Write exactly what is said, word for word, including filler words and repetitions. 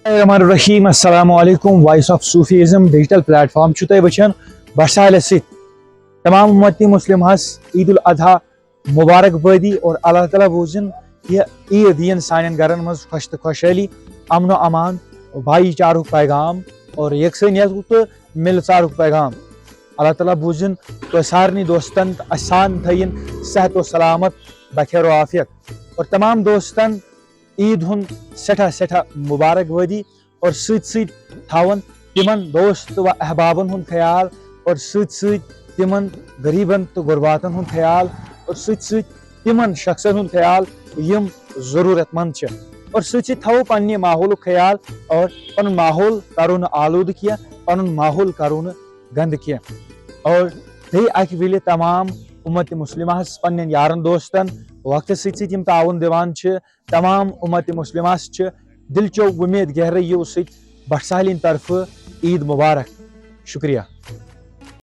الرحمن الرحیم۔ السلام علیکم۔ وائس of Sufism digital plate form چھو تۄہہِ وٕچھان بٹسالس سۭتۍ۔ تمام امت مسلمہس عید الاضحیٰ مبارکبادی اور اللہ تعالیٰ بوٗزِن یہِ عید یِن سانٮ۪ن گرن منٛز خۄش تہٕ خۄشحٲلی، امن و امان، بھائی چارُک پیغام اور یکسٲنیت تہٕ مِلہٕ ژارُک پیغام۔ اللہ تعالیٰ بوٗزِن تۄہہِ سارنٕے دوستن تہٕ اسہِ سان تھٲیِن صحت و سلامت، بخیر و عافیت۔ اور تمام دوستن عید ہُنٛد سٮ۪ٹھاہ سٮ۪ٹھاہ مبارکبٲدی اور سۭتۍ سۭتۍ تھاوان تِمن دوست و احبابن ہُنٛد خیال اور سۭتۍ سۭتۍ تِمن غریٖبن تہٕ غرباتن ہُنٛد خیال اور سۭتۍ سۭتۍ تِمن شخصن ہُنٛد خیال یِم ضروٗرت مند چھِ اور سۭتۍ سۭتۍ تھاوو پننہِ ماحولُک خیال اور پنُن ماحول کرو نہٕ آلودٕ کینٛہہ، پنُن ماحول کرو نہٕ گنٛدٕ کینٛہہ۔ اور بیٚیہِ اکہِ وِلہِ تمام امت مسلمہس پننٮ۪ن یارن دوستن وقتس سۭتۍ سۭتۍ یِم تعاوُن دِوان چھِ، تمام امت مسلمہس چھِ دلچو وۄمید گہرٲیو سۭتۍ بٹسالٮ۪ن طرفہٕ عید مبارک۔ شکریہ۔